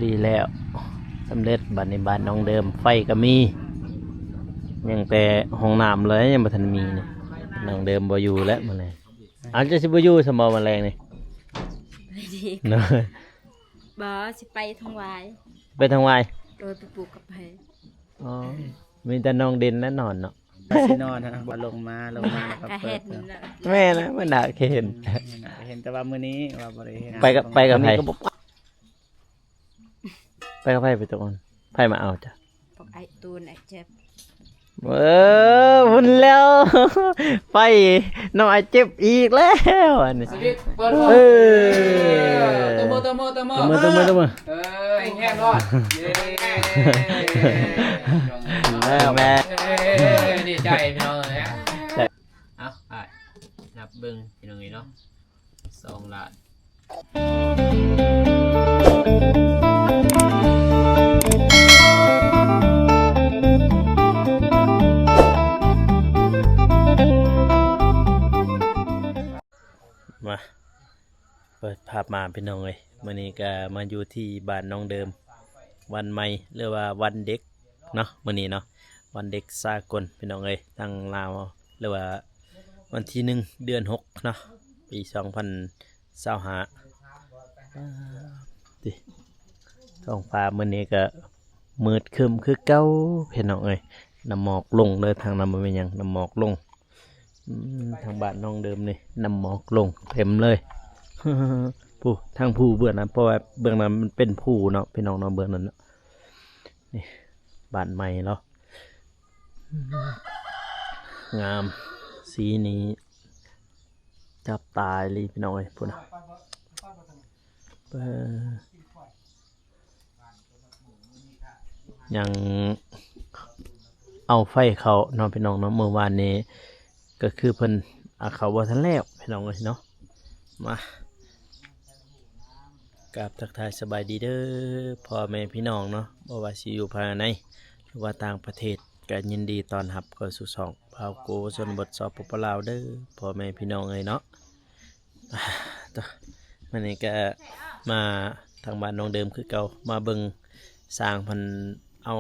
ດີແລ້ວ ສຳເລັດ. ບັດນີ້ບ້ານນ້ອງເດີມ ໄຟກໍມີ ຍັງແຕ່ຫ້ອງນ້ຳເລີຍຍັງບໍ່ທັນມີນີ້. ນ້ອງເດີມບໍ່ຢູ່ແລ້ວມື້ນີ້. ອາດຈະຊິບໍ່ຢູ່ຊັ້ນບໍ່ມື້ແລງນີ້? ໄປດີ ເນາະ. ບໍ່ ຊິໄປທາງຫວາຍ. ໄປທາງຫວາຍ? ໂດຍ ໄປປູກກາແຟ. ອໍ ມີແຕ່ນ້ອງເດັ່ນແລະນອນເນາະ. ຊິນອນຫັ້ນນະ ບໍ່ລົງມາ ລົງມາແລ້ວກໍເປີດ. ແມ່ນນະ ມັນໜ້າເຫັນ ເຫັນ ແຕ່ວ່າມື້ນີ້ວ່າບໍ່ໄດ້ເຫັນ. ໄປກັບ ໄປກັບໃຜ? ໄປກັບໃຜໄປຕະໂກນ? ໃຜມາເອົາຈ້ະ? ພວກອ້າຍຕູນ ອ້າຍເຈັບ. ເອີ ພຸ້ນແລ້ວ ໄປນຳອ້າຍເຈັບອີກແລ້ວອັນນີ້. ເອີ ຕົບມື ຕົບມື ຕົບມື ຕົບມື ຕົບມື ຕົບມື. ເອີ ແຮງໆ ເນາະ. ເຢ້ ແມ່ ເອີ ດີໃຈພີ່ນ້ອງເອີຍ. ເອົາ ອ້າຍ ນັບເບິ່ງພີ່ນ້ອງເອີຍເນາະ ສອງລ້ານ. ມາ ເປີດພາບມາພີ່ນ້ອງເອີຍ. ມື້ນີ້ກໍມາຢູ່ທີ່ບ້ານນ້ອງເດີມ ວັນໃໝ່ ຫຼືວ່າວັນເດັກເນາະ ມື້ນີ້ເນາະ ວັນເດັກສາກົນພີ່ນ້ອງເອີຍ ທາງລາວ ຫຼືວ່າວັນທີໜຶ່ງ ເດືອນຫົກເນາະ ປີສອງພັນຊາວຫ້າ. ອ່າ ຕິ ທ້ອງຟ້າມື້ນີ້ກໍມືດຄຶ້ມຄືເກົ່າພີ່ນ້ອງເອີຍ. ນ້ຳໝອກລົງເດີ ທາງນັ້ນບໍ່ແມ່ນຫຍັງ ນ້ຳໝອກລົງ. ອືມ ທາງບ້ານນ້ອງເດີມນີ້ ນ້ຳໝອກລົງເຕັມເລີຍ. ຜູ້ ທາງຜູ້ເບື້ອງນັ້ນ ເພາະວ່າເບື້ອງນັ້ນມັນເປັນພູເນາະ ພີ່ນ້ອງເນາະ ເບື້ອງນັ້ນເນາະ. ນີ້ ບ້ານໃໝ່ເນາະ ງາມ ສີນີ້ຈັບຕາອີ່ຫຼີພີ່ນ້ອງເອີຍ. ພຸ້ນນະ ເອີ ຍັງເອົາໄຟເຂົ້າເນາະ ພີ່ນ້ອງເນາະ. ມື້ວານນີ້ກໍຄືເພິ່ນ ອາ ເຂົ້າບໍ່ທັນແລ້ວພີ່ນ້ອງເອີຍເນາະ. ມາ ກາບທັກທາຍສະບາຍດີເດີພໍ່ແມ່ພີ່ນ້ອງເນາະ ບໍ່ວ່າຊິຢູ່ພາຍໃນ ຫຼືວ່າຕ່າງປະເທດ ກໍຍິນດີຕ້ອນຮັບເຂົ້າສູ່ຊ່ອງບ່າວໂກຊົນນະບົດ ສປປ ລາວ ເດີ ພໍ່ແມ່ພີ່ນ້ອງເອີຍເນາະ. ໂຕ ມື້ນີ້ກໍມາທາງບ້ານນ້ອງເດີມຄືເກົ່າ ມາເບິ່ງຊ່າງເພິ່ນເອົາ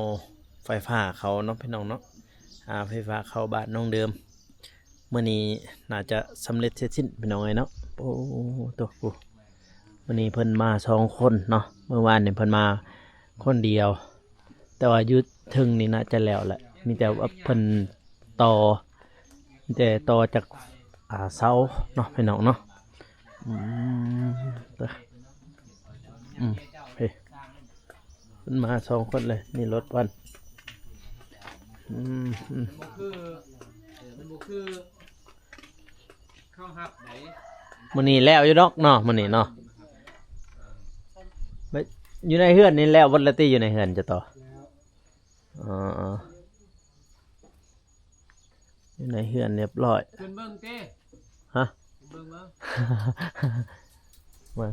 ໄຟຟ້າເຂົ້າເນາະ ພີ່ນ້ອງເນາະ. ຫາໄຟຟ້າເຂົ້າບ້ານນ້ອງເດີມ ມື້ນີ້ໜ້າຈະສຳເລັດເສັດສິ້ນພີ່ນ້ອງເອີຍເນາະ. ໂອ້ ໂຕ ຜູ້ ມື້ນີ້ເພິ່ນມາສອງຄົນເນາະ ມື້ວານນີ້ເພິ່ນມາຄົນດຽວ ແຕ່ວ່າຢູ່ເທິງນີ້ໜ້າຈະແລ້ວແຫຼະ ມີແຕ່ວ່າເພິ່ນຕໍ່ ມີແຕ່ຕໍ່ຈາກ ອ່າ ເສົາເນາະ ພີ່ນ້ອງເນາະ. ອືມ ເອີ ອືມ ເອີ ເພິ່ນມາສອງຄົນເລີຍ ນີ້ລົດເພິ່ນ. ອືມ ອືມ ມັນບໍ່ຄື ເອີ ມັນບໍ່ຄື ເຂົາຮັບໄດ໋. ມື້ນີ້ແລ້ວຢູ່ດອກເນາະ ມື້ນີ້ເນາະ. ຢູ່ໃນເຮືອນນີ້ແລ້ວເບິດແລ້ວຕິ ຢູ່ໃນເຮືອນຈະຕໍ່? ອໍ ຢູ່ໃນເຮືອນຮຽບຮ້ອຍ. ຂຶ້ນເບິ່ງຕິ. ຮະ? ເບິ່ງ ເບິ່ງ ເບິ່ງ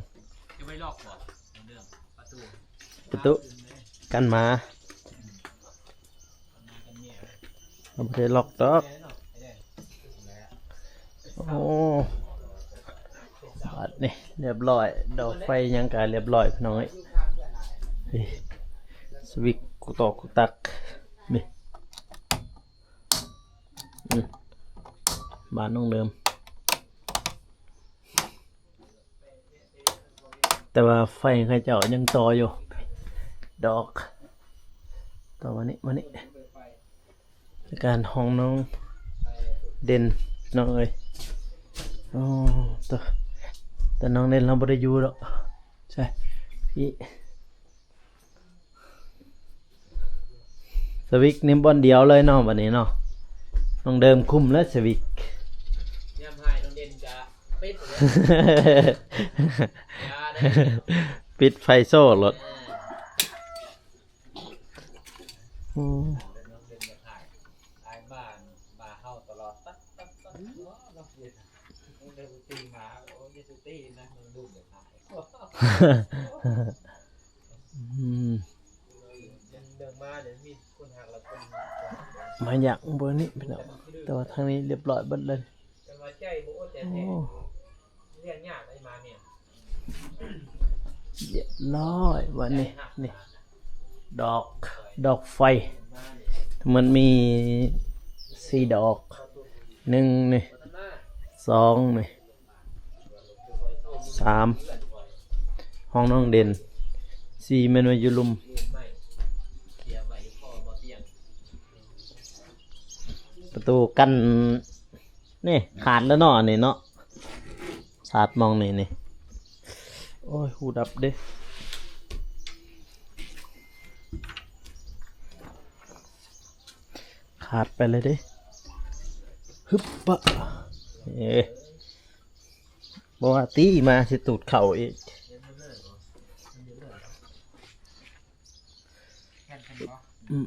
ຈະໄປລັອກບໍ່? ເລື່ອງປະຕູ ປະຕູກັນໝາ ເຮົາບໍ່ໄດ້ລັອກດອກ. ໂອ້ ບັດນີ້ຮຽບຮ້ອຍ ດອກໄຟຫຍັງກະຮຽບຮ້ອຍພີ່ນ້ອງເອີຍ. ນີ້ ສະວິກ ກຸຕອກກຸຕັກ ນີ້ ອືມ ບ້ານນ້ອງເດີມ. ແຕ່ວ່າໄຟເຂົາເຈົ້າຍັງຕໍ່ຢູ່ ດອກ ຕໍ່ມານີ້ ມານີ້ ການຫ້ອງນ້ອງເດັ່ນ ນ້ອງເອີຍ. ໂອ້ ໂຕ ແຕ່ນ້ອງເດັ່ນລາວບໍ່ໄດ້ຢູ່ດອກ. ໃຊ່ ພີ້ ສະວິກນີ້ບ່ອນດຽວເລີຍເນາະ ບັດນີ້ເນາະ ນ້ອງເດີມຄຸມແລ້ວສະວິກ. ຍາມຫາຍນ້ອງເດັ່ນກະປິດເລີຍ ຢ່າເດີ ປິດໄຟໂຊໂລດ. ໂອ້ ນ້ອງເດັ່ນຢາກຫາຍ ອາຍບ້າ ບ້າເຮົາຕະຫຼອດ ຕັດ ຕັດ ຕັດ ນ້ອງເດັ່ນ ນ້ອງເດັ່ນຕີໝາ ໂອ້ຍ ຢ່າສູ່ຕີນະ ນ້ອງດຸນຢາກຫາຍ. ອືມ ມາຢາກເບິ່ງນີ້ພີ່ນ້ອງ ແຕ່ວ່າທາງນີ້ຮຽບຮ້ອຍເບິດເລີຍ. ໂອ້ ລ້ຽງຍາກໄດ໋ໝາເມຍ. ຮຽບຮ້ອຍ ບາດນີ້ ນີ້ ດອກ ດອກໄຟ ມັນມີສີ່ດອກ ໜຶ່ງນີ້ ສອງນີ້ ສາມ ຫ້ອງນ້ອງເດັ່ນ ສີ່ ແມ່ນວ່າຢູ່ລຸ່ມ ປະຕູກັ້ນ ນີ້ຂາດແລ້ວເນາະ ອັນນີ້ເນາະ ຂາດໝ່ອງນີ້ນີ້ ໂອ້ຍ ຫູດັບເດ້ ຂາດໄປເລີຍເດ້ ຮຶບປະ ເອີ ບໍ່ວ່າຕີມາຊິຕູດເຂົ້າອີກ ແມ່ນເພິ່ນບໍ່? ອືມ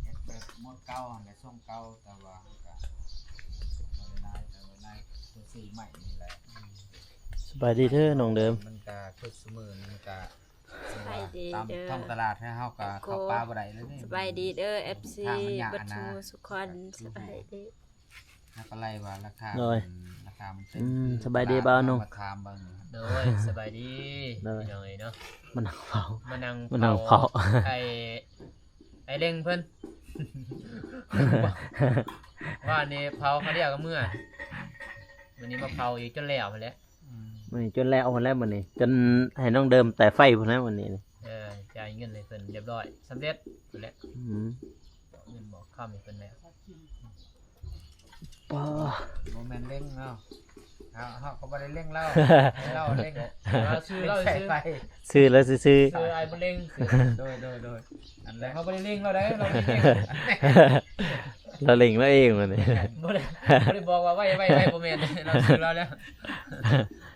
ເຮັດແບບໝົດເກົ່າຫັ້ນແຫຼະ ຊົງເກົ່າ ແຕ່ວ່າເຮົາກະບໍ່ໄດ້ຫຼາຍ ແຕ່ວ່າຫຼາຍກວ່າຊື້ໃໝ່ນີ້ແຫຼະ. ສະບາຍດີເດີນ້ອງເດີມ. ມັນກະຄືຊຸມື້ນີ້ມັນກະ ສະບາຍດີເດີ ຕາມທ້ອງຕະຫຼາດເຮົາກະເຂົ້າປ່າບໍ່ໄດ້ເລີຍນີ້. ສະບາຍດີເດີ ເອັຟຊີ ເບິດສູ່ສູ່ຄົນ ສະບາຍດີ. ເຮົາກະໄລ່ວ່າລາຄາ ໂດຍ ລາຄາມັນເປັນ ອືມ ສະບາຍດີບ່າວໜຸ່ມ ມາຖາມເບິ່ງ ໂດຍ ສະບາຍດີ ໂດຍ ພີ່ນ້ອງເອີຍເນາະ ມານັ່ງເຝົ້າ ມານັ່ງ ມານັ່ງເຝົ້າ ເຝົ້າ ໄອ້ ໄອ້ເລັ່ງເພິ່ນ ວ່ານີ້ເຜົາຄາວດຽວກະເມືອ ມື້ນີ້ມາເຜົາອີກຈົນແລ້ວຫັ້ນແຫຼະ ອືມ ມື້ນີ້ຈົນແລ້ວພຸ້ນແຫຼະ ມື້ນີ້ຈົນໃຫ້ນ້ອງເດີມແຕ່ໄຟພຸ້ນແຫຼະມື້ນີ້ ເອີ ຈ່າຍເງິນໃຫ້ເພິ່ນຮຽບຮ້ອຍ ສຳເລັດພຸ້ນແຫຼະ ອືມ ບອກເງິນບອກຄຳໃຫ້ເພິ່ນແລ້ວ ປ້າ ບໍ່ແມ່ນເລັ່ງເນາະ ເຮົາ ເຮົາກະບໍ່ໄດ້ເລັ່ງລາວ ໃຫ້ລາວເລັ່ງ ເອີ ຊື່ລາວຊື່ ຊື່ລາວຊື່ໆ ຊື່ອ້າຍບໍ່ເລັ່ງ ໂດຍ ໂດຍ ໂດຍ ອັນແລະ ເຮົາບໍ່ໄດ້ເລັ່ງລາວໃດ ລາວເລັ່ງ ລາວເລັ່ງລາວເອງມື້ນີ້ ບໍ່ໄດ້ ບໍ່ໄດ້ບອກວ່າໄວ້ ໄວ້ ໄວ້ ບໍ່ແມ່ນ ລາວຊື່ລາວແລ້ວ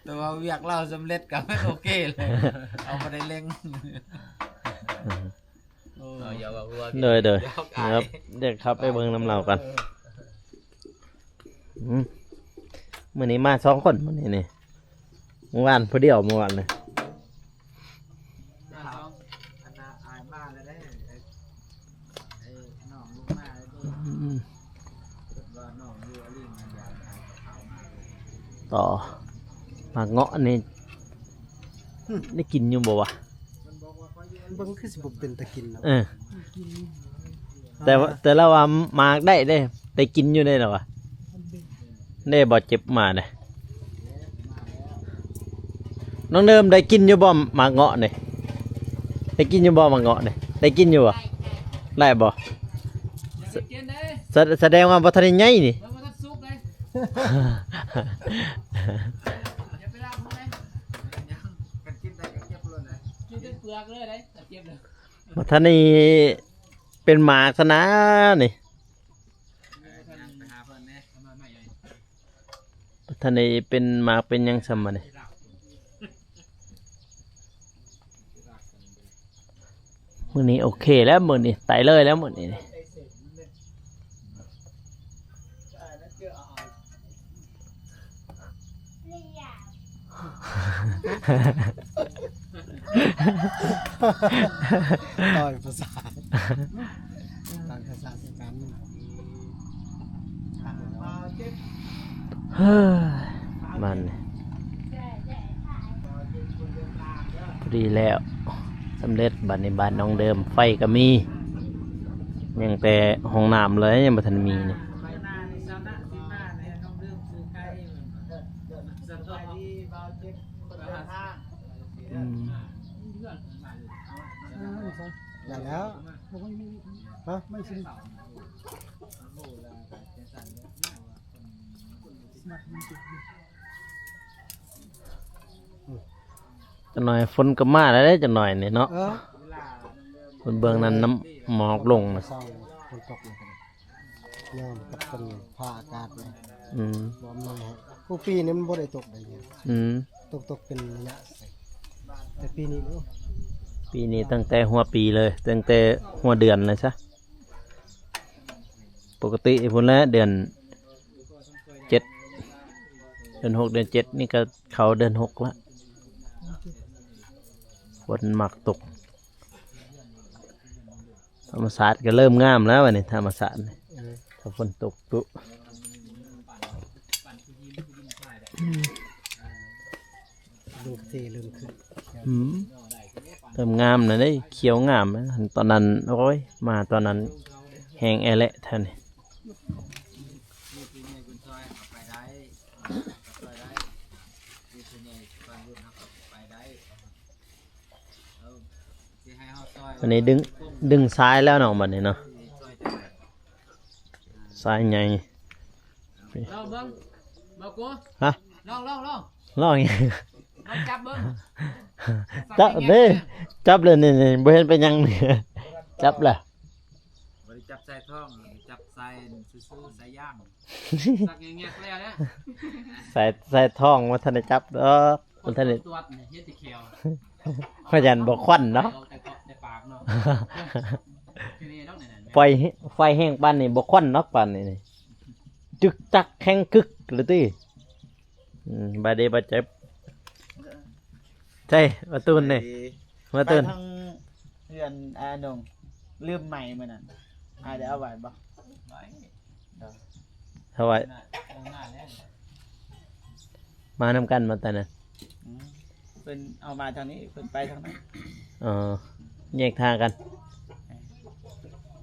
ແຕ່ວ່າວຽກລາວສຳເລັດກະແມ່ນໂອເຄເລີຍ ເຮົາບໍ່ໄດ້ເລັ່ງ. ໂດຍ ໂດຍ ດຽວເຂົ້າໄປເບິ່ງນຳລາວກ່ອນ ອືມ ມື້ນີ້ມາສອງຄົນ ມື້ນີ້ນີ້ ມື້ວານຜູ້ດຽວ ມື້ວານນີ້ ອືມ ຕໍ່ ໝາກເງາະນີ້ ໄດ້ກິນຢູ່ບໍ່ວະ? ເບິ່ງຄືຊິບໍ່ເປັນຕາກິນນະ ເອີ ແຕ່ວ່າ ແຕ່ລາວວ່າໝາກໄດ້ເດ້ ໄດ້ກິນຢູ່ເດ້ລາວວ່າ ເດ້ ບໍ່ເຈັບມາເດ້ ນ້ອງເດີມ ໄດ້ກິນຢູ່ບໍ່ໝາກເງາະນີ້? ໄດ້ກິນຢູ່ບໍ່ໝາກເງາະນີ້? ໄດ້ກິນຢູ່ບໍ່? ໄດ້ບໍ່? ສະ ສະແດງວ່າບໍ່ທັນໄດ້ໃຫຍ່ນີ້ ບໍ່ທັນໄດ້ເປັນໝາກຊັ້ນນານີ້ ບໍ່ທັນໄດ້ເປັນໝາກເປັນຫຍັງຊ້ຳບາດນີ້. ມື້ນີ້ໂອເຄແລ້ວ ມື້ນີ້ໄຕເລີຍແລ້ວມື້ນີ້. ຕ່ອຍປະສາດ ຕ່ອຍປະສາດໃສ່ກັນ ເຮີ້ຍ ມັນ ພໍດີແລ້ວ ສຳເລັດ. ບາດນີ້ບ້ານນ້ອງເດີມ ໄຟກະມີ ຍັງແຕ່ຫ້ອງນ້ຳເລີຍ ຍັງບໍ່ທັນມີນີ້. ອືມ ໄດ້ແລ້ວ ຮະ ໄມ່ຊິ ຈັກໜ່ອຍຝົນກະມາແລ້ວເດ້ ຈັກໜ່ອຍນີ້ເນາະ. ເອີ ເບິ່ງນັ້ນ ນ້ຳໝອກລົງນະ ເຊົ້າຝົນຕົກ ຍາມກັບເພິ່ນພາອາກາດເລີຍ. ອືມ ບໍ່ອຳນວຍໃຫ້. ໂອ້ ປີນີ້ມັນບໍ່ໄດ້ຕົກໄດ໋. ອືມ ຕົກ ຕົກເປັນໄລຍະ ແຕ່ປີນີ້ ໂອ້ ປີນີ້ຕັ້ງແຕ່ຫົວປີເລີຍ ຕັ້ງແຕ່ຫົວເດືອນເລີຍຊະ. ປົກກະຕິພຸ້ນແຫຼະ ເດືອນເຈັດ ເດືອນຫົກ ເດືອນເຈັດນີ້ກະເຂົ້າເດືອນຫົກລະ ຝົນມັກຕົກ. ທຳມະຊາດກະເລີ່ມງາມແລ້ວ ບາດນີ້ທຳມະຊາດນີ້ ເອີ ຖ້າຝົນຕົກຕຸ ອືມ. ເລີ່ມເທເລີ່ມຂຶ້ນ ອືມ ເລີ່ມງາມແລ້ວເດ້ ຂຽວງາມ. ຕອນນັ້ນ ໂອ້ຍ ມາຕອນນັ້ນແຫ້ງແອແລະແທ້ນີ້. ອັນນີ້ດຶງ ດຶງຊາຍແລ້ວເນາະ ບັດນີ້ເນາະ ຊາຍໃຫຍ່. ລອງເບິ່ງ ບໍ່ກົວ ຮະ ລອງ ລອງ ລອງ ລອງຫຍັງ? ລອງຈັບເບິ່ງ ຈັບເດ້ ຈັບເລີຍນີ້ ນີ້ ບໍ່ເຫັນເປັນຫຍັງນີ້ ຈັບລະ ບໍ່ໄດ້ຈັບຊາຍທ້ອງ ຈັບຊາຍຊື່ໆ ຊາຍຍ່າງ ສັກແງກໆ ແລ້ວນະ ຊາຍ ຊາຍທ້ອງບໍ່ທັນໄດ້ຈັບດອກ ບໍ່ທັນໄດ້ ຕວດນີ້ເຮັດແຕ່ແຂ້ວ ຂ້ອຍຢ້ານບໍ່ຄວັນເນາະ ອອກແຕ່ ອອກແຕ່ປາກເນາະ ຄືນີ້ດອກນັ້ນນະ ໄຟ ໄຟແຮງປານນີ້ບໍ່ຄວັນດອກປານນີ້ນີ້ ຈຶກຈັກແຂງກຶກເລີຍຕິ. ອືມ ບາດເດບາດເຈັບ ໃຊ່ ປະຕູນນີ້ ປະຕູນ ໄປທາງເຮືອນອານົງ ລືມໄມ້ມື້ນັ້ນ ອາໄດ້ເອົາໄວ້ບໍ່? ໄວ້ ເອົາໄວ້ ມານຳກັນມາແຕ່ນັ້ນ ອືມ ເພິ່ນເອົາມາທາງນີ້ ເພິ່ນໄປທາງນັ້ນ ອໍ ແຍກທາງກັນ.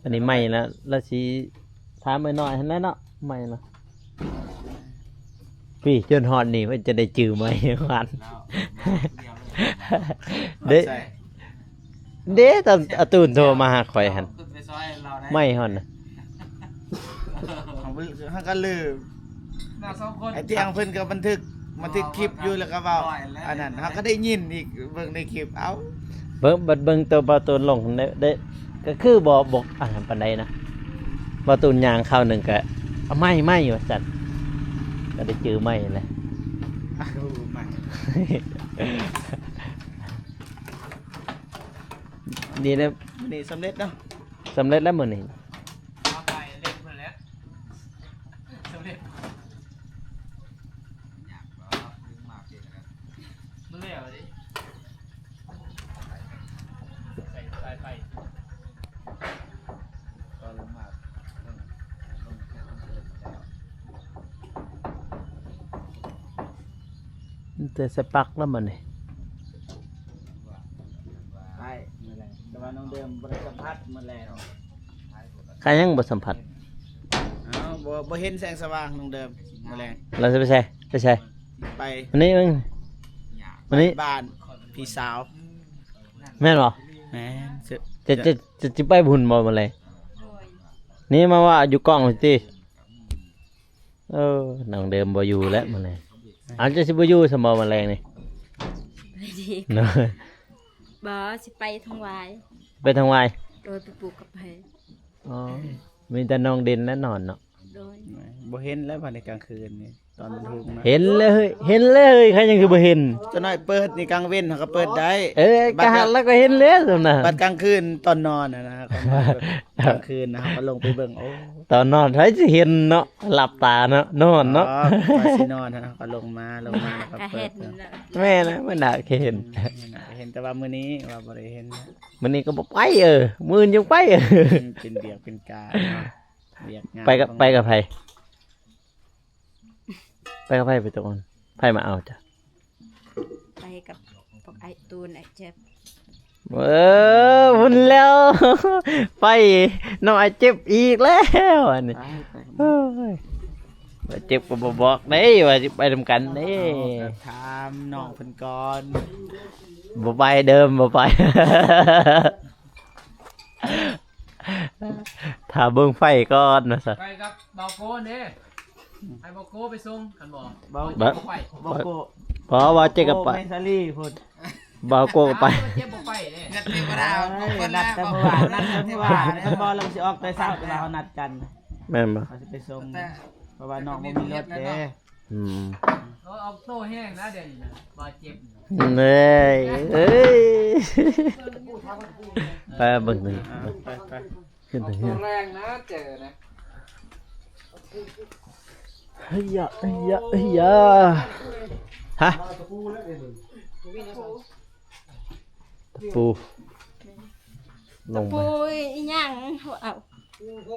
ອັນນີ້ໃໝ່ລະ ລະຊິຖາມໄອ້ນ້ອຍຫັ້ນແຫຼະເນາະ ໃໝ່ລະ ປີຈົນຮອດນີ້ ເພິ່ນຈະໄດ້ຈື່ໃໝ່ຫວານ ເດ້ ເດ້ ຕອນອາຕູນໂທມາຫາຂ້ອຍຫັ້ນ ໃໝ່ຮອດນະ ເຮົາກໍ ເຮົາກໍລືມ ໜ້າສອງຄົນ ໄອ້ຕຽງເພິ່ນກໍບັນທຶກ ບັນທຶກຄລິບຢູ່ ແລ້ວກໍເວົ້າ ອັນນັ້ນເຮົາກໍໄດ້ຍິນອີກ ເບິ່ງໃນຄລິບ ເອົ້າ ເບິ່ງ ບັດເບິ່ງໂຕບ່າວຕູນລົງໄດ້ ໄດ້ ກໍຄືບໍ່ ບໍ່ອັນນັ້ນປານໃດນະ ບ່າວຕູນຍ່າງຄາວໜຶ່ງກໍ ເອົາໃໝ່ ໃໝ່ ວ່າຊັ້ນ ກໍໄດ້ຈື່ໃໝ່ແຫຼະ ນີ້ແຫຼະ ມື້ນີ້ສຳເລັດເນາະ ສຳເລັດແລ້ວມື້ນີ້ ເອົາໄປເຫຼັ້ນເພິ່ນແຫຼະ ສຳເລັດ ມັນແລ້ວເດ້ ໃສ່ສາຍໄຟ ແຕ່ສະປັກແລ້ວມັນນີ້ ໄອ້ ມື້ແລງ ແຕ່ວ່ານ້ອງເດີມບໍ່ໄດ້ສຳຜັດມື້ແລງ ໃຄຍັງບໍ່ສຳຜັດ ເອົ້າ ບໍ່ ບໍ່ເຫັນແສງສະຫວ່າງນ້ອງເດີມມື້ແລງ ລາວຊິໄປໃສ ໄປໃສ ໄປ ອັນນີ້ ອັນນີ້ ບ້ານພີ່ສາວ ແມ່ນບໍ່ ແມ່ນ ຈະ ຈະ ຈະ ຈະໄປບຸນບໍ່ມື້ແລງ ໂດຍ ນີ້ມາວ່າຢູ່ກ້ອງຊິຕິ ເອີ ນ້ອງເດີມບໍ່ຢູ່ແລ້ວມື້ແລງ ອາດຈະຊິບໍ່ຢູ່ຊະບໍ່ມື້ແລງນີ້ ບໍ່ ຊິໄປທາງຫວາຍ ໄປທາງຫວາຍ ໂດຍ ໄປປູກກາເຟ ອໍ ມີແຕ່ນ້ອງເດັ່ນແລະນອນເນາະ ໂດຍ ບໍ່ເຫັນແລ້ວບັດນີ້ກາງຄືນນີ້ ຕອນມັນຮຸ່ງນະ ເຫັນເລີຍ ເຫັນເລີຍ ໃຄຍັງຄືບໍ່ເຫັນ ຕົວນ້ອຍເປີດນີ້ກາງເວັນເຮົາກໍເປີດໄດ້ ເອີ ກະຫັນແລ້ວກໍເຫັນເລີຍຊັ້ນນະ ບັດກາງຄືນຕອນນອນນະ ກາງຄືນນະ ເຮົາກໍລົງໄປເບິ່ງ ໂອ້ ຕອນນອນໃຜຊິເຫັນເນາະ ຫຼັບຕາເນາະ ນອນເນາະ ອໍ ວ່າຊິນອນນະ ເຮົາກໍລົງມາ ລົງມາແລ້ວກໍເປີດ ແມ່ນນະ ມັນໜ້າເຫັນ ເຫັນ ເຫັນ ແຕ່ວ່າມື້ນີ້ວ່າບໍ່ໄດ້ເຫັນ ມື້ນີ້ກໍບໍ່ໄປ ເອີ ມື້ອື່ນຈັ່ງໄປ ເອີ ເປັນວຽກເປັນການເນາະ ວຽກງານ ໄປກັບ ໄປກັບໃຜ? ໄປກັບໃຜໄປຕົກ ໃຜມາເອົາຈ້ະ? ໄປກັບພວກອ້າຍຕູນ ອ້າຍເຈັບ ເອີ ພຸ້ນແລ້ວ ໄປນຳອ້າຍເຈັບອີກແລ້ວ ອັນນີ້ ໄປ ໄປ ໂອ້ຍ ອ້າຍເຈັບກໍບໍ່ບອກເດ້ວ່າຊິໄປນຳກັນເດ້ ເອົາ ກໍຖາມນ້ອງເພິ່ນກ່ອນ ບໍ່ໄປເດີ ບໍ່ໄປ ຖ້າເບິ່ງໄຟກ່ອນວ່າຊັ້ນ ໄປກັບບ່າວໂກເດ້ ໃຫ້ບ່າວໂກໄປສົ່ງ ຄັນບໍ່ ບ່າວ ບ່າວ ບໍ່ໄປ ບ່າວໂກ ບໍ່ ບ່າວເຈັບກໍໄປ ແມ່ສາລີພຸ້ນ ບ່າວໂກກໍໄປ ບ່າວເຈັບບໍ່ໄປເດ້ ນັດເທວະດາ ເອີຍ ນັດແຕ່ເມື່ອວານ ນັດແຕ່ເມື່ອວານ ຄັນບໍ່ລະມັນຊິອອກແຕ່ເຊົ້າ ແຕ່ວ່າເຮົານັດກັນ ແມ່ນບໍ່ ເຮົາຊິໄປສົ່ງ ແຕ່ ເພາະວ່ານ້ອງບໍ່ມີລົດເດ້ ອືມ ເອີ ອອກໂຕແຮງນະດຽວນີ້ນະ ບ່າວເຈັບ ເອີຍ ເອີຍ ໄປເບິ່ງ ອ່າ ໄປ ໄປ ຂຶ້ນໄປ ອອກໂຕແຮງນະ ເຈີນະ ເຮີຍ ເຮີຍ ເຮີຍ ຮະ ຕະປູ ຕະປູອີ່ຫຍັງ ເອົາ ບໍ່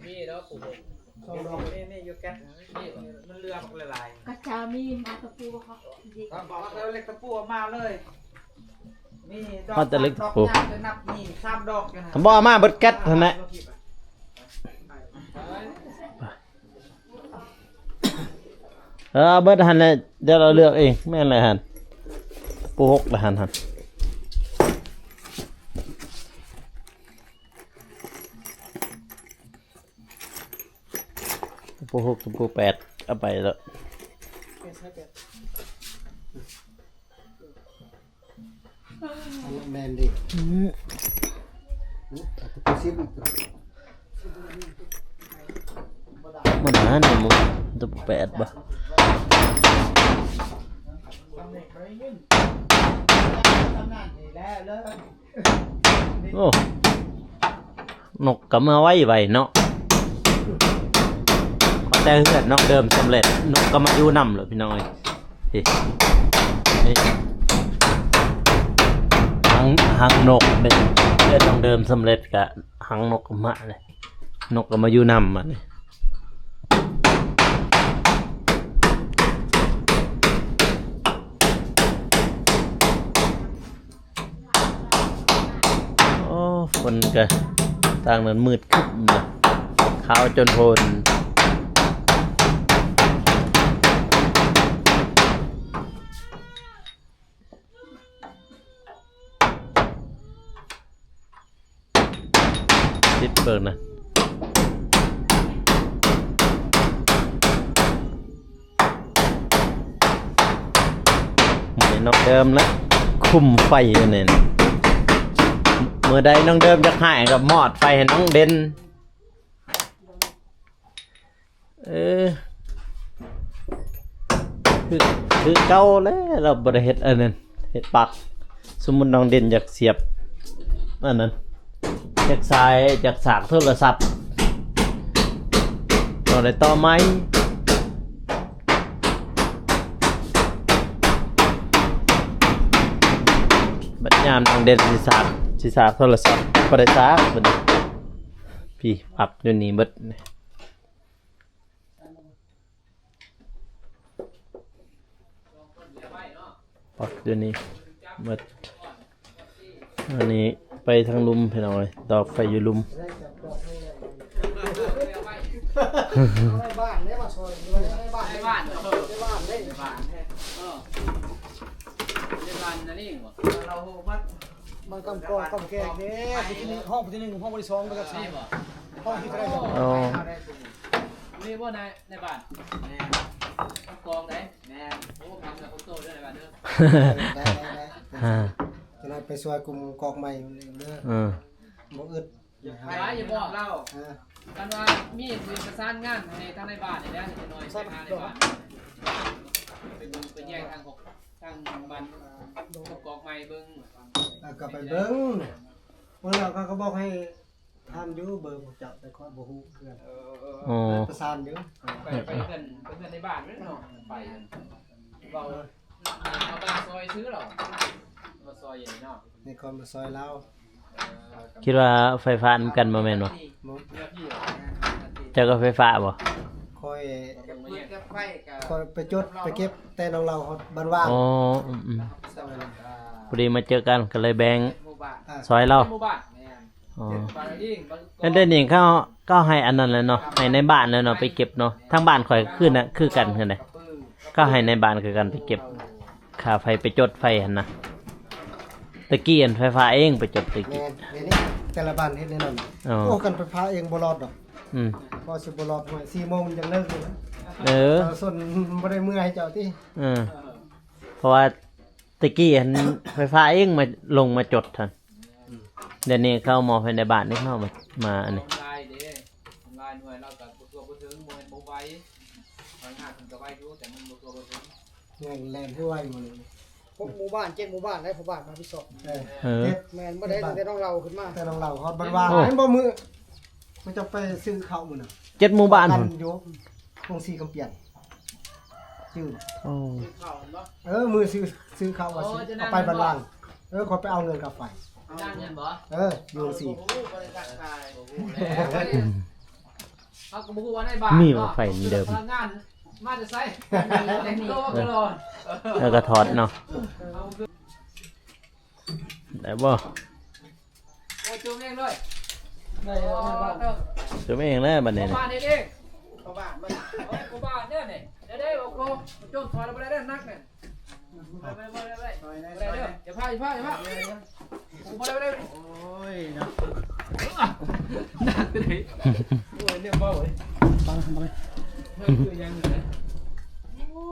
ມີດອກປູ ນີ້ ນີ້ຢູ່ແກັດ ນີ້ມັນເຫຼືອບັກຫຼາຍໆ ກະຈາມີມາຕະປູບໍ່ເຂົາ ບອກວ່າເອົາເຫຼັກຕະປູມາເລີຍ ມີດອກ ມາແຕ່ເຫຼັກຕະປູ ດອກຍາງ ນັບນີ້ສາມດອກຢູ່ຫັ້ນ ຄັນບໍ່ເອົາມາເບິດແກັດຫັ້ນແຫຼະ. ເອີ ເບິດຫັ້ນແຫຼະ ດຽວລາວເລືອກເອງ ແມ່ນແຫຼະຫັ້ນ ປູຫົກລະຫັ້ນ ຫັ້ນ ປູຫົກ ປູແປດ ເອົາໄປແລ້ວ. ອັນນັ້ນແມ່ນເດ້ ອືມ ອືມ ເອົາຕົວສິບອີກຕົວ ມັນຫັ້ນ ຕົວແປດບໍ່ ໂອ້ ນົກກໍມາໄວໆເນາະ ແຕ່ເຮືອນນ້ອງເດີມສຳເລັດ ນົກກໍມາຢູ່ນຳແລ້ວພີ່ນ້ອງເອີຍ. ນີ້ ນີ້ ຮັງ ຮັງນົກເດ້ ເຮືອນນ້ອງເດີມສຳເລັດກະຮັງນົກມາເດ້ ນົກກໍມາຢູ່ນຳບາດນີ້. ໂອ້ ຝົນກະທາງນັ້ນມືດຄຶ້ມນະ ຂາວຈົນໂພນ ຕິດເບິ່ງນະ. ມື້ນີ້ນ້ອງເດີມລະຄຸມໄຟຢູ່ນີ້ນະ ມື້ໃດນ້ອງເດີມຢາກໃຫ້ກໍມອດໄຟໃຫ້ນ້ອງເດັ່ນ ເອີ ຄື ຄືເກົ່າແຫຼະ ລາວບໍ່ໄດ້ເຮັດອັນນັ້ນ ເຮັດປັກ ສົມມຸດນ້ອງເດັ່ນຢາກສຽບອັນນັ້ນ ຢາກສາຍ ຢາກສາກໂທລະສັບ ຕ້ອງໄດ້ຕໍ່ໃໝ່ ບັດຍາມນ້ອງເດັ່ນຊິສາກ ຊິສາກໂທລະສັບ ບໍ່ໄດ້ສາກບັດນີ້ ພີ້ ປັບຢູ່ນີ້ເບິດ. ປັກຢູ່ນີ້ໝົດ ອັນນີ້ໄປທາງລຸ່ມພີ່ນ້ອງເອີຍ ຕອກໄຟຢູ່ລຸ່ມ ໃນບ້ານເດ້ ມາຊ່ອຍ ໃນບ້ານ ໃນບ້ານເດ້ ໃນບ້ານເດ້ ໃນບ້ານເດ້ ເອີ ໃນບ້ານນັ້ນເອງບໍ? ເຮົາ ມັນກຳກອງກຳແກງເດ້ ຫ້ອງທີໜຶ່ງ ຫ້ອງທີສອງ ຫ້ອງທີເທົ່າໃດ ຫ້ອງທີເທົ່າໃດ ອໍ ນີ້ບໍ່ ໃນ ໃນບ້ານ ແມ່ນ ກອງໃດ ແມ່ນ ໂອ້ ພັກກັບໂຕເດີ ໃນບ້ານເດີ ໄດ້ ໄດ້ ໄດ້ ອ່າ ຈະໄດ້ໄປຊ່ວຍກຸ່ມກອກໃໝ່ເດີ ເອີ ບໍ່ອຶດ ຢ່າໄປ ຢ່າບອກລາວ ເອີ ຄັນວ່າມີຊິປະສານງານໃຫ້ທາງໃນບ້ານນີ້ແຫຼະ ຈັກໜ້ອຍໄປຫາໃນບ້ານ ໄປເບິ່ງ ໄປແຍກທາງ ທາງບ້ານກອກໃໝ່ເບິ່ງ ເອີ ກໍໄປເບິ່ງ ເບິ່ງແລ້ວເຂົາກໍບອກໃຫ້ ຖາມຢູ່ເບີພວກເຈົ້າ ແຕ່ຂ້ອຍບໍ່ຮູ້ຄືກັນ ເອີ ເອີ ເອີ ເອີ ປະສານຢູ່ ໄປ ໄປເຮືອນ ໄປເຮືອນໃນບ້ານເນາະ ໄປ ເວົ້າ ເອີ ເຮົາກໍຊ່ອຍຊື້ລາວ ມາຊ່ອຍຢູ່ນີ້ເນາະ ໃຫ້ເຂົາມາຊ່ອຍລາວ ເອີ ຄິດວ່າໄຟຟ້ານຳກັນບໍ່ແມ່ນບໍ່? ບໍ່ ເຈົ້າກໍໄຟຟ້າບໍ່? ຂ້ອຍ ຂ້ອຍໄປຈົດໄປເກັບແຕ່ໜອງເຫຼົ່າຮອດບ້ານຫວ່າງ ອໍ ອືມໆ ພໍດີມາເຈີກັນ ກໍເລີຍແບ່ງ ອ່າ ຊ່ອຍລາວ ອໍ ແລ້ວດຽວນີ້ເຂົາ ເຂົາໃຫ້ອັນນັ້ນແລ້ວເນາະ ໃຫ້ນາຍບ້ານແລ້ວເນາະ ໄປເກັບເນາະ ທາງບ້ານຂ້ອຍຄືນະ ຄືກັນຫັ້ນເດ້ ເຂົາໃຫ້ນາຍບ້ານຄືກັນໄປເກັບ ຄ່າໄຟໄປຈົດໄຟຫັ້ນນະ ແຕ່ກີ້ອັນໄຟຟ້າເອງໄປຈົດ ແຕ່ກີ້ ແມ່ນ ດຽວນີ້ແຕ່ລະບ້ານເຮັດແນວນັ້ນ ອໍ ໂອ້ ຄັນໄຟຟ້າເອງບໍ່ລອດດອກ ອືມ ພໍຊິບໍ່ລອດ ຫ້ວຍ ສີ່ໂມງມັນຈັ່ງເລີກຢູ່ນະ ເອີ ປະຊາຊົນບໍ່ໄດ້ເມືອໃຫ້ເຈົ້າຕິ ເອີ ເພາະວ່າ ແຕ່ກີ້ຫັ້ນໄຟຟ້າເອງມາ ລົງມາຈົດຫັ້ນ ດຽວນີ້ເຂົາມອບໃຫ້ນາຍບ້ານເດ້ເນາະ ມາ ມາອັນນີ້ ຫຼາຍເດ້ ຫຼາຍໜ່ວຍ ລາວກໍບໍ່ທົ່ວບໍ່ເຖິງ ບໍ່ແມ່ນບໍ່ໄວ ງານເພິ່ນກໍໄວຢູ່ ແຕ່ມັນບໍ່ທົ່ວບໍ່ເຖິງ ແມ່ນແລ່ນໃຫ້ໄວໝົດເລີຍ ຫົກໝູ່ບ້ານ ເຈັດໝູ່ບ້ານໄດ້ ຜູ້ບ້ານມາຜິດຊອບ ເອີ ເອີ ແມ່ນ ບໍ່ໄດ້ຕັ້ງແຕ່ໜອງເຫຼົ່າຂຶ້ນມາ ແຕ່ໜອງເຫຼົ່າຮອດບ້ານຫວ່າງ ໂອ້ ເຫັນບໍ່ ມື້ ມັນຈະໄປຊື້ເຂົ້າມື້ນັ້ນ ເຈັດໝູ່ບ້ານພຸ້ນ ຢູ່ໂຮງສີກຳປຽນ ຈື່ ໂອ້ ເອີ ມື້ຊື້ ຊື້ເຂົ້າວ່າຊິເອົາໄປບ້ານຫວ່າງ ເອີ ຂ້ອຍໄປເອົາເງິນຄ່າໄຟ ເອີ ຢູ່ໂຮງສີ ບໍ່ຮູ້ ບໍ່ໄດ້ທັກທາຍ ບໍ່ຮູ້ແລ້ວ ອືມ ເຮົາກໍບໍ່ຮູ້ວ່າໃນບ້ານ ມີບໍ່ໄຟເດີມ ພະລັງງານມາແຕ່ໃສ ແຕ່ງຕົວຕະຫຼອດ ແລ້ວກໍຖອດເນາະ ໄດ້ບໍ່? ໂອ້ຍ ຈຸ່ມເອງເລີຍ ໄດ້ແລ້ວ ຈຸ່ມເອງແລ້ວບັດນີ້ ພໍ່ບ້ານເຮັດເອງ ພໍ່ບ້ານ ເອີ ພໍ່ບ້ານເດີນີ້ ເດີໆ ໂອ້ໂຫ ຈຸ່ມຖອດແລ້ວບໍ່ໄດ້ເດີ ໜັກແມ່ນ ບໍ່ໄດ້ ບໍ່ໄດ້ ບໍ່ໄດ້ ບໍ່ໄດ້ເດີ ຢ່າພາ ຢ່າພາ ຢ່າພາ ບໍ່ໄດ້ ບໍ່ໄດ້ ໂອ້ຍເນາະ ໜັກເລີຍ ໂອ້ຍ ເລີ່ມເບົາເລີຍ ຟັງ ຟັງ ເຮີ້ຍ ຄືຫຍັງນີ້ ໂອ້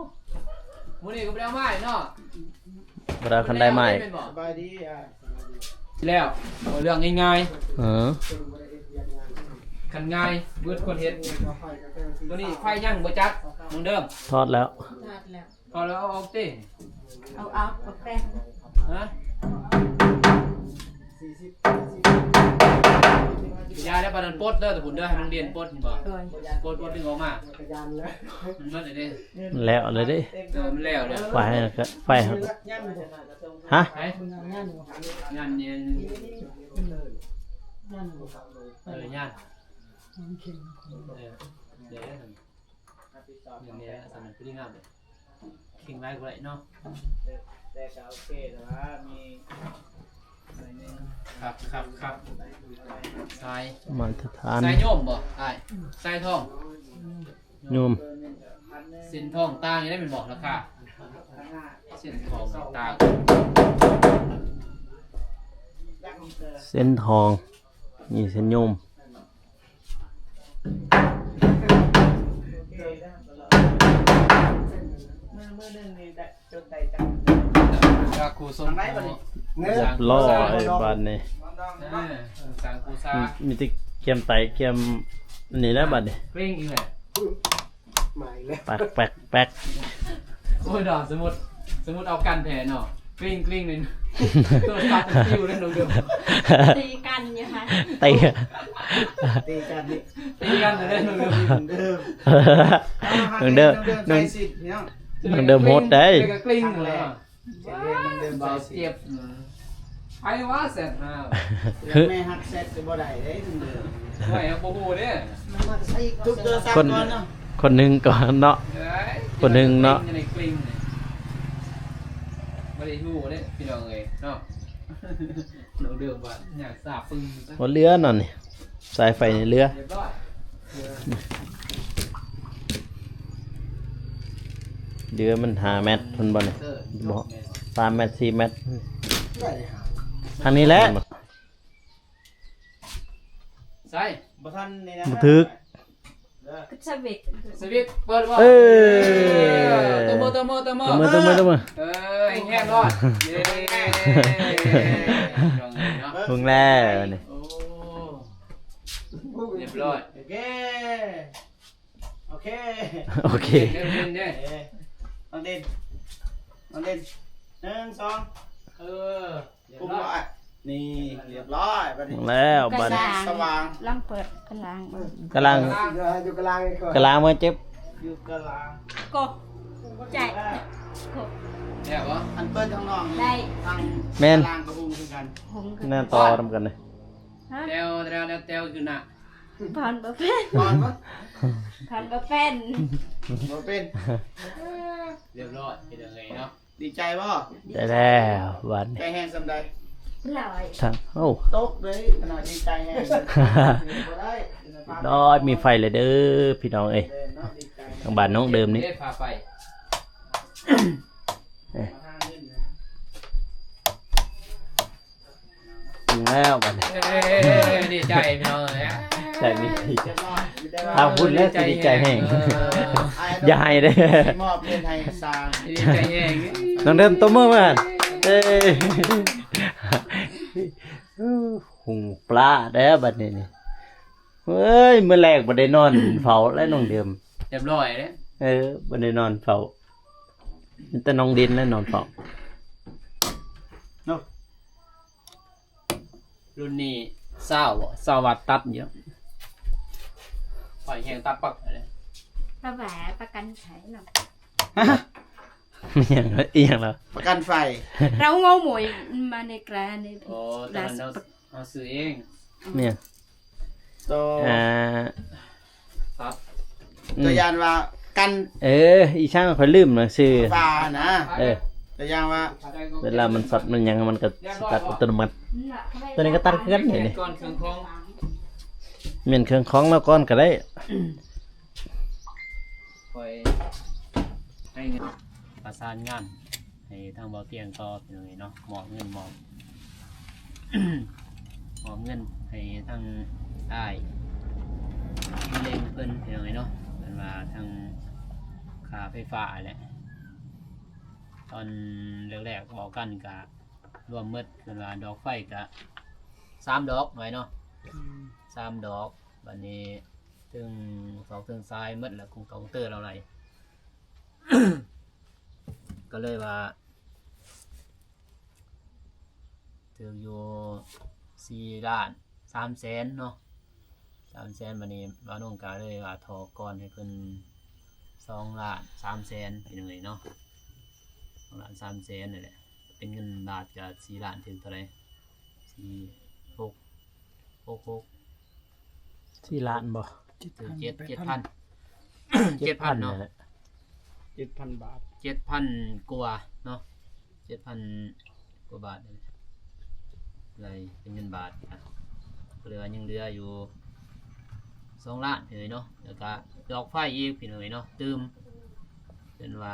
ມື້ນີ້ກໍບໍ່ໄດ້ເອົາມາເນາະ ບໍ່ໄດ້ ຄັນໄດ້ມາ ສະບາຍດີ ອ່າ ແລ້ວ ເວົ້າເລື່ອງງ່າຍໆ ເອີ ຄັນງ່າຍ ເບິດຄົນເຮັດ ໂຕນີ້ໄຟຍັງບໍ່ຈັດ ນ້ອງເດີມ ຖອດແລ້ວ ຖອດແລ້ວ ຖອດແລ້ວ ເອົາອອກຕິ ເອົາອອກ ອອກແປ້ງ ຮະ ຢ່າແລ້ວ ປານນັ້ນປົດເດີ ຕະພຸ້ນເດີ ໃຫ້ນ້ອງເດນປົດ ເຫັນບໍ່ ໂດຍ ປົດ ປົດດຶງອອກມາ ມັນເບິດເລີຍເດ້ ແລ້ວເລີຍເດ້ ເອີ ມັນແລ້ວເລີຍ ໄຟ ໄຟ ຮະ ໄຟ ຍັນນີ້ ເອີ ຍັນ ເອີ ເອີ ເດ ແມ່ນແຫຼະ ສະນັ້ນ ພໍດີງາມເດ ເຄັ່ງຫຼາຍບໍ່ໄດ້ເນາະ ແຕ່ກໍໂອເຄ ແຕ່ວ່າມີໜ້ອຍໜຶ່ງ ຄັບ ຄັບ ຄັບ ສາຍ ມາດຕະຖານ ສາຍໂຍມບໍ່ອ້າຍ? ສາຍທອງ ໂຍມ ເສັ້ນທອງຕ່າງຢູ່ເດ້ແມ່ນບໍ່ ລາຄາ ເສັ້ນທອງຕ່າງ ເສັ້ນທອງ ນີ້ເສັ້ນໂຍມ ລາຄູຊົງ ຮຽບຮ້ອຍບາດນີ້ ເອີ ສ້າງຄູຊາ ມີແຕ່ກຽມໄຕກຽມນີ້ແຫຼະບາດນີ້ ເກັ່ງອີກແລ້ວ ມາອີກແລ້ວ ແປັກ ແປັກ ແປັກ ໂອ້ຍ ດອກ ສົມມຸດ ສົມມຸດເອົາກັນແທ້ເນາະ ກຣິ້ງ ກຣິ້ງ ນີ້ ໂທລະສັບມັນປິວເດ້ນ້ອງເດີມ ຕີກັນຢູ່ຫັ້ນ ຕີ ຕີກັນນີ້ ຕີກັນເດ້ນ້ອງເດີມ ນ້ອງເດີມ ນ້ອງເດີມ ນ້ອງເດີມໂຫດເດ້ ກຣິ້ງ ເຈັບ ເຈັບ ໃຜວ່າແຊດຫາ ແມ່ຮັກແຊດກໍບໍ່ໄດ້ເດ້ ໂອ້ຍ ບໍ່ຮູ້ເດ້ ທຸບໂທລະສັບກ່ອນເນາະ ຄົນໜຶ່ງກ່ອນເນາະ ເອີຍ ຄົນໜຶ່ງເນາະ ກຣິ້ງ ບໍ່ໄດ້ຮູ້ເດ້ພີ່ນ້ອງເອີຍເນາະ ນ້ອງເດີມວ່າຫຍັງສາບປຶ້ງ ບໍ່ເຫຼືອເນາະນີ້ ສາຍໄຟນີ້ເຫຼືອ ຮຽບຮ້ອຍ ເຫຼືອມັນຫ້າແມັດພຸ້ນບໍ່ນີ້ ບໍ່ ສາມແມັດ ສີ່ແມັດ ທາງນີ້ແຫຼະ ໃສ່ ບໍ່ທັນນີ້ນະ ບໍ່ຖືກ ສະວິດ ສະວິດ ເປີດບໍ່ ເອີ ເອີ ຕົບມື ຕົບມື ຕົບມື ຕົບມື ຕົບມື ເອີ ແຮງໆ ໂລດ ເຢ້ ເບິ່ງແລ້ວນີ້ ໂອ້ ຮຽບຮ້ອຍ ໂອເຄ ໂອເຄ ໂອເຄ ເດີ ເດີ ເດີ ເອີ ນ້ອງເດນ ນ້ອງເດນ ໜຶ່ງ ສອງ ເອີ ຮຽບຮ້ອຍ ນີ້ ຮຽບຮ້ອຍ ບາດນີ້ ແລ້ວບາດນີ້ ສະຫວ່າງ ລອງເປີດກະລາງເບິ່ງ ກະລາງ ຢູ່ກະລາງ ຢູ່ກະລາງ ຢູ່ກະລາງ ເບິ່ງເຈັບ ຢູ່ກະລາງ ກົກ ໃຈ ກົກ ແລ້ວບໍ່ ອັນເປີດທາງນອກນີ້ ໄດ້ ທາງ ແມ່ນ ກະລາງກະຫຸງຄືກັນ ຫຸງຄືກັນ ແນວຕໍ່ນຳກັນເດ້ ຮະ ແຕ່ວ ແຕ່ວ ແຕ່ວ ແຕ່ວ ຄືນະ ຜ່ອນບໍ່ເປັນ ຜ່ອນບໍ່ ຜ່ອນບໍ່ເປັນ ບໍ່ເປັນ ຮຽບຮ້ອຍ ເປັນຈັ່ງໃດເນາະ ດີໃຈບໍ່? ໄດ້ແລ້ວບາດນີ້ ໃຈແຮງສ່ຳໃດ? ຮ້ອຍ ທັງ ໂອ້ ຕົກເລີຍ ຂະໜາດດີໃຈແຮງ ບໍ່ໄດ້ ຮຽບຮ້ອຍ ມີໄຟແລ້ວເດີພີ່ນ້ອງເອີຍ ເດີເນາະ ດີໃຈ ທາງບ້ານນ້ອງເດີມນີ້ ເດ້ ພາໄປ ເອີ ເຖິງແລ້ວບັດນີ້ ເອີ ດີໃຈພີ່ນ້ອງເອີຍ ໃຈມີ ຖ້າພຸ້ນແລ້ວຊິດີໃຈແຮງ ເອີ ຢ່າໄຫ້ເດ້ ມອບເງິນໃຫ້ສາມ ດີໃຈແຮງ ນ້ອງເດີມຕົບມືມາ ເອີ ຫຸງປາແດ່ບັດນີ້ນີ້ ເອີຍ ມື້ແລກບໍ່ໄດ້ນອນເຝົ້າແລ້ວນ້ອງເດີມ ຮຽບຮ້ອຍເດ້ ເອີ ບໍ່ໄດ້ນອນເຝົ້າ ມີແຕ່ນ້ອງເດນແຫຼະນອນເຝົ້າ ເນາະ. ລຸ້ນນີ້ຊາວບໍ່ ຊາວວັດຕັດຢູ່ ຂ້ອຍແຮງຕັດປັກເລີຍ ປະແຫວປະກັນໄພເນາະ ອີ່ຫຍັງ ອີ່ຫຍັງລະ ປະກັນໄຟ ເຮົາເງົາໝວຍມາໃນກຣານີ້ ໂອ້ ຕອນນັ້ນເຮົາ ເຮົາຊື້ເອງ ແມ່ນ ໂຕ ອ່າ ຕັດ ອືມ ຕົວຢ່າງວ່າກັນ ເອີ ອີ່ຊ່າງຂ້ອຍລືມນະຊື່ ຟ້ານະ ເອີ ຕົວຢ່າງວ່າ ເວລາມັນຊັອດມັນຫຍັງ ມັນກໍສະຕັດອັດຕະໂນມັດ. ຕົວນີ້ກໍຕັດຄືກັນນີ້ ແມ່ນເຄື່ອງຂອງ ແມ່ນເຄື່ອງຂອງລາວກ່ອນກໍໄດ້. ຂ້ອຍໃຫ້ເງິນ ປະສານງານໃຫ້ທາງເບົາຕຽງຕໍ່ ພີ່ນ້ອງເອີຍເນາະ, ມອບເງິນ ມອບ ມອບເງິນໃຫ້ທາງອ້າຍເລັງເພິ່ນ ພີ່ນ້ອງເອີຍເນາະ, ເພິ່ນວ່າທາງຄ່າໄຟຟ້າແຫຼະ. ຕອນແລກໆເວົ້າກັນກະລວມໝົດ ເພິ່ນວ່າດອກໄຟກະສາມດອກ ວ່າເນາະ ອືມ ສາມດອກ. ບັດນີ້ ເທິງເສົາເທິງສາຍໝົດແລ້ວ ກົງເຕົາກົງເຕີລາວໄຫຼ ກໍເລີຍວ່າຖືກຢູ່ສີ່ລ້ານສາມແສນເນາະ ສາມແສນ. ບັດນີ້ບ່າວນົງກໍເລີຍວ່າຖອກກ່ອນໃຫ້ເພິ່ນສອງລ້ານສາມແສນ ພີ່ນ້ອງເອີຍເນາະ, ສອງລ້ານສາມແສນນັ້ນແຫຼະ. ເປັນເງິນບາດກໍສີ່ລ້ານ ຖືກເທົ່າໃດ ສີ່ ຫົກ ຫົກ ຫົກ ສີ່ລ້ານບໍ່? ເຈັດ ເຈັດ ເຈັດພັນ ເຈັດພັນເນາະ ເຈັດພັນບາດ ເຈັດພັນກວ່າເນາະ ເຈັດພັນກວ່າບາດ ໄລ່ເປັນເງິນບາດ ກໍເລີຍວ່າຍັງເຫຼືອຢູ່ສອງລ້ານ ພີ່ນ້ອງເອີຍເນາະ. ແລ້ວກໍດອກໄຟອີກ ພີ່ນ້ອງເອີຍເນາະ ຕື່ມ ເພິ່ນວ່າ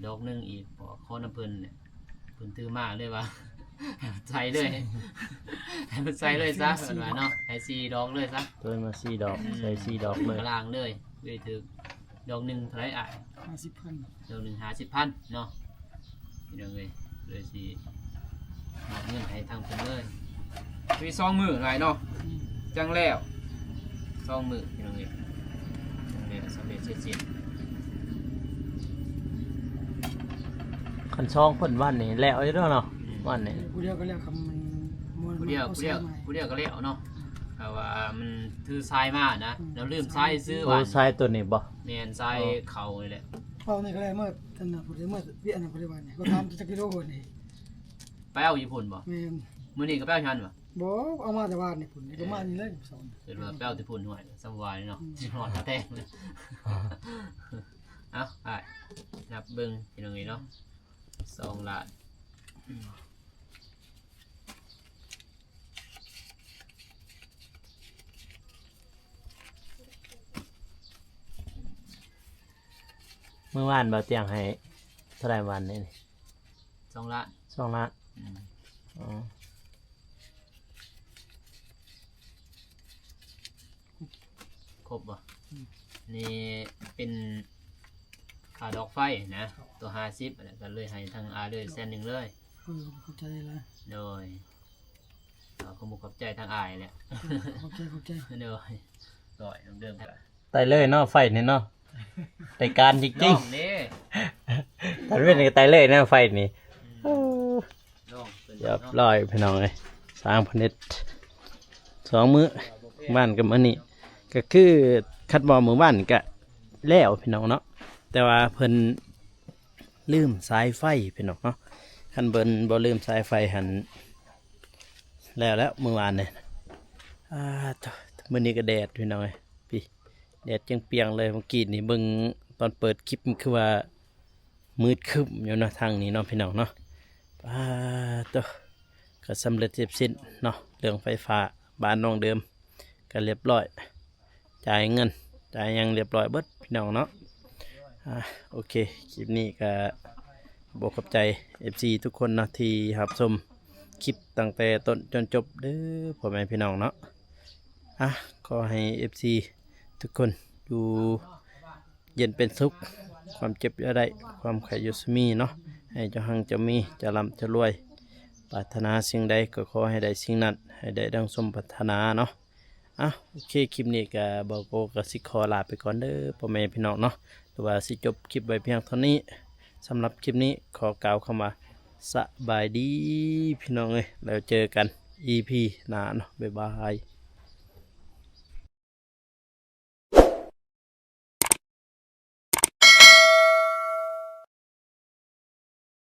ດອກໜຶ່ງອີກ ຂໍນຳເພິ່ນແຫຼະ. ເພິ່ນຖືມາເລີຍວ່າໃສ່ເລີຍ ໃຫ້ເພິ່ນໃສ່ເລີຍຊະ ເພິ່ນວ່າເນາະ ໃຫ້ສີ່ດອກເລີຍຊະ. ເພິ່ນມາສີ່ດອກ ອືມ ໃສ່ສີ່ດອກເລີຍ ກະລາງເລີຍ. ເລີຍຖືກດອກໜຶ່ງເທົ່າໃດອ້າຍ? ຫ້າສິບພັນ ດອກໜຶ່ງຫ້າສິບພັນເນາະ ພີ່ນ້ອງເອີຍ. ເລີຍຊິມອບເງິນໃຫ້ທາງເພິ່ນເລີຍ ມີສອງມື້ຫຼາຍເນາະ ອືມ ຈັ່ງແລ້ວ ສອງມື້ ພີ່ນ້ອງເອີຍ ຈັ່ງແລ້ວສຳເລັດເສັດສິ້ນ. ຄັນສອງຄົນວັນນີ້ແລ້ວຢູ່ແລ້ວເນາະ ອືມ ວັນນີ້ ຜູ້ດຽວກໍແລ້ວ ຄັນມັນ ຜູ້ດຽວ ຜູ້ດຽວ ຜູ້ດຽວກໍແລ້ວເນາະ ເພາະວ່າມັນຖືສາຍມານະ ອືມ ແລ້ວລືມສາຍຊື້. ໂອ້ ວັນ ສາຍຕົວນີ້ບໍ່? ແມ່ນ ສາຍເຂົານີ້ແຫຼະ. ເອົານີ້ກໍແລ້ວ ເມື່ອ ອັນນັ້ນ ຜູ້ໃດເມື່ອວຽກອັນນັ້ນ ຜູ້ໃດວ່ານີ້ ກໍຖາມຈັກກິໂລນີ້ ໄປເອົາຢູ່ພຸ້ນບໍ່? ແມ່ນ ມື້ນີ້ກໍໄປເອົາຢູ່ຫັ້ນບໍ່? ບໍ່ ເອົາມາແຕ່ວານນີ້ພຸ້ນ ນີ້ກໍມານີ້ເລີຍ ເອີ ເພິ່ນວ່າໄປເອົາແຕ່ພຸ້ນ ຫ້ວຍ ສຳບາຍເນາະ ອືມ ຊິຮອດແທ້. ເອົາ ອ້າຍ ນັບເບິ່ງ ພີ່ນ້ອງເອີຍເນາະ ສອງລ້ານ ມື້ວານບ່າວຕຽງໃຫ້ເທົ່າໃດວັນນີ້? ສອງລ້ານ ສອງລ້ານ ອືມ ອໍ ຄົບບໍ່? ອືມ ນີ້ເປັນຄ່າດອກໄຟນະ ໂຕຫ້າສິບ ແລ້ວກໍເລີຍໃຫ້ທາງອ້າຍເລີຍແສນໜຶ່ງເລີຍ. ເອີ ຂອບໃຈຫຼາຍ. ໂດຍ ກໍຂໍຂອບໃຈທາງອ້າຍແຫຼະ. ເອີ ຂອບໃຈ ຂອບໃຈ. ໂດຍ ຮ້ອຍເດີມ. ໄຕເລີຍເນາະ ໄຟນີ້ເນາະ ໄຕການຈິງໆ ຕອນເວັນກໍໄຕເລີຍເນາະ ໄຟນີ້. ອືມ ຮຽບຮ້ອຍພີ່ນ້ອງເອີຍ ຊ່າງເພິ່ນເຮັດສອງມື້ ວານກັບມື້ນີ້ ກໍຄືຄັນວ່າມື້ວານນີ້ກໍແລ້ວພີ່ນ້ອງເນາະ ແຕ່ວ່າເພິ່ນລືມສາຍໄຟພີ່ນ້ອງເນາະ. ຄັນເພິ່ນບໍ່ລືມສາຍໄຟຫັ້ນ ແລ້ວແລ້ວມື້ວານນີ້. ອາ ໂທ້ ມື້ນີ້ກໍແດດພີ່ນ້ອງເອີຍ ພີ້ ແດດຈຽງປ່ຽງເລີຍ. ເມື່ອກີ້ນີ້ເບິ່ງຕອນເປີດຄລິບ ມັນຄືວ່າມືດຄຶ້ມຢູ່ເນາະ ທາງນີ້ເນາະ ພີ່ນ້ອງເນາະ. ປາໂຕ ກໍສຳເລັດເສັດສິ້ນເນາະ ເລື່ອງໄຟຟ້າບ້ານນ້ອງເດີມ ກໍລຽບຮ້ອຍ ຈ່າຍເງິນຈ່າຍຫຍັງລຽບຮ້ອຍເບິດ ພີ່ນ້ອງເນາະ. ອາ ໂອເຄ ຄລິບນີ້ກໍຂອບອົກຂອບໃຈ ເອັຟຊີ ທຸກຄົນເນາະ ທີ່ຮັບຊົມຄລິບຕັ້ງແຕ່ຕົ້ນຈົນຈົບເດີ ພໍ່ແມ່ພີ່ນ້ອງເນາະ. ອາ ຂໍໃຫ້ ເອັຟຊີ ທຸກຄົນຢູ່ເຢັນເປັນສຸກ ຄວາມເຈັບຢ່າໄດ້ ຄວາມໄຂ້ຢ່າຊຸມີເນາະ ໃຫ້ເຈົ້າຮັ່ງເຈົ້າມີ ເຈົ້າລ່ຳເຈົ້າລວຍ ປາດຖະໜາສິ່ງໃດກໍຂໍໃຫ້ໄດ້ສິ່ງນັ້ນ ໃຫ້ໄດ້ດັ່ງສົມປາດຖະໜາເນາະ. ອາ ໂອເຄ ຄລິບນີ້ກໍ ບ່າວໂກກໍຊິຂໍລາໄປກ່ອນເດີ ພໍ່ແມ່ພີ່ນ້ອງເນາະ ຫຼືວ່າຊິຈົບຄລິບໄວ້ພຽງເທົ່ານີ້. ສຳລັບຄລິບນີ້ຂໍກ່າວຄຳວ່າ ສະບາຍດີພີ່ນ້ອງເອີຍ ແລ້ວເຈີກັນອີພີໜ້າເນາະ ບາຍບາຍ.